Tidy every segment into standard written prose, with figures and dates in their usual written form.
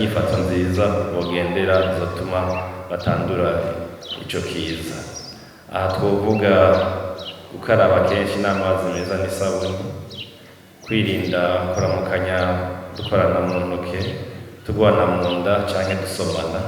inyifato nziza bogendera zotuma batandura ico kiza. Aha twovuga gukaraba kenshi n'amazi meza n'isabuni, kwirinda kuramukanya dukorana mu ntoke, tugwana mu nda canke dusomana.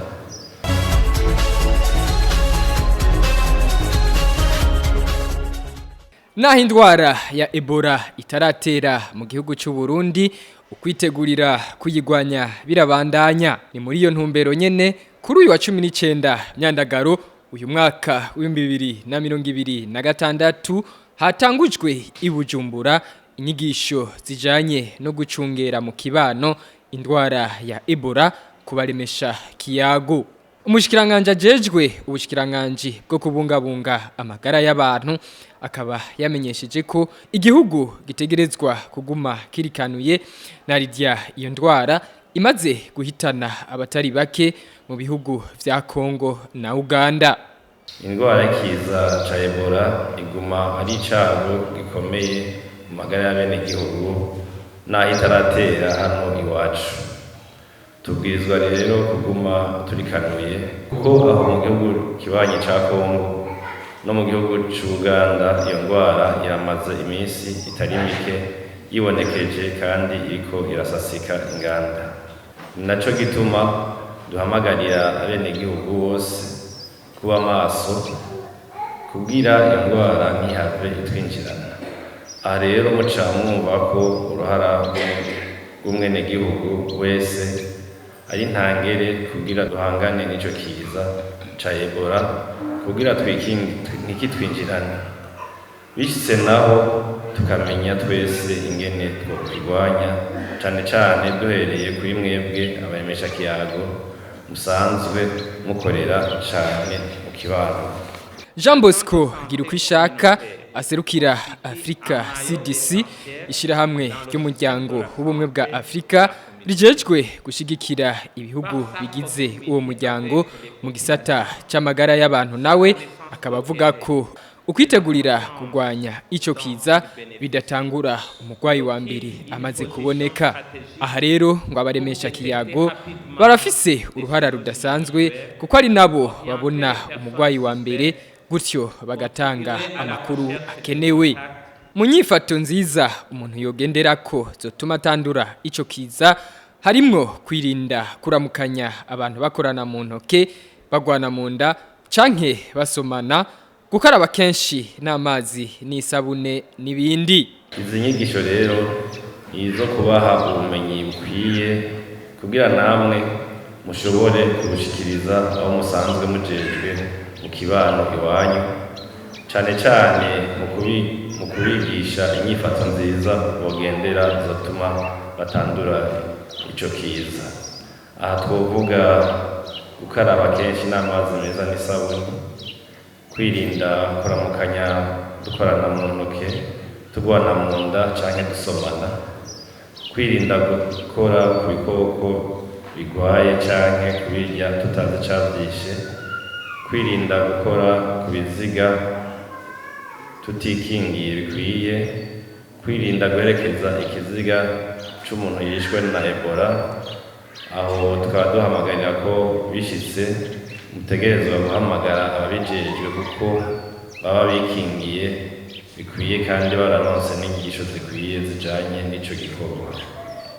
Naho indwara ya Ebola itaratera mu gihugu cy'u Burundi, ukwitegurira kuyigwanya birabandanya. Ni muri iyo ntumbero nyene kuri uyu wa 19 Myandagaro uyu mwaka w'2026 hatangujwe i Bujumbura inyigisho zijanye no gucungera mu kibano indwara ya Ebola kubaremesha kiyago. Umushikiranganje ajejwe ubushikiranganji bwo kubungabunga amagara y'abantu akaba yamenyesheje ko igihugu gitegerezwa kuguma kirikanuye na rirya iyo ndwara imaze guhitana abatari bake mu bihugu vya Kongo na Uganda. Indwara y'ikiza ca Ebola iguma ari icago gikomeye mu magara y'abenegihugu n'aho itaratera hano iwacu. Tubwirizwa rero kuguma turikanuye kuko aho mu gihugu kibanyi ca Kongo no mu gihugu c'Uganda iyo ndwara iramaze iminsi itari mike yibonekeje kandi iriko irasasika inganda. Ni naco gituma duhamagarira abenegihugu bose kuba maso kugira iyo ndwara ntihave itwinjirana. Aha rero muca mwumva ko uruhara rw'umwenegihugu wese ari ntangere kugira duhangane n'ico kiza ca Ebola kugira ntikitwinjirane. Bishitse naho tukamenya twese ingene twokirwanya cane cane duhereye kuri mwebwe abaremesha kiyago musanzwe mukorera cane mu kibano. Jean Bosco Girukwishaka aserukira Africa CDC, ishirahamwe ry'umuryango w'ubumwe bwa Afrika rijejwe gushigikira ibihugu bigize uwo muryango mu gisata c'amagara y'abantu, nawe akaba avuga ko ukwitegurira kurwanya ico kiza bidatangura umurwayi wa mbere amaze kuboneka. Aha rero ngo abaremesha kiyago barafise uruhara rudasanzwe kuko ari nabo babona umurwayi wa mbere, gutyo bagatanga amakuru akenewe. Mu nyifato nziza umuntu yogendera ko zotuma atandura ico kiza harimwo kwirinda kuramukanya abantu bakorana mu ntoke, bagwana mu nda canke basomana, gukaraba kenshi n'amazi n'isabune n'ibindi. Izi nyigisho rero ni izo kubaha ubumenyi bukwiye kugira namwe mushobore kubushikiriza aho musanzwe mujejwe mu kibano iwanyu, cane cane mu kubigisha inyifato nziza bogendera zotuma batandura ico kiza. Aha twovuga gukaraba kenshi n'amazi meza n'isabuni, kwirinda kuramukanya dukorana mu ntoke, tugwana mu nda canke dusomana, kwirinda gukora ku bikoko bigwaye canke kubirya tutazi icavyishe, kwirinda gukora ku biziga tutikingiye bikwiye, kwirinda guherekeza ikiziga c'umuntu yishwe na Ebola. Aho tukaba duhamagarira ko bishitse mutegerezwa guhamagara ababijejwe kuko baba bikingiye bikwiye kandi bararonse n'inyigisho zikwiye zijanye n'ico gikorwa.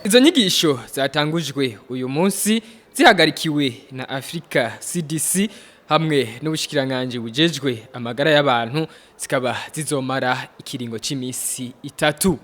Izo nyigisho zatangujwe uyu munsi zihagarikiwe na Africa CDC hamwe n'ubushikiranganje bujejwe amagara y'abantu, zikaba zizomara ikiringo c'imisi 3.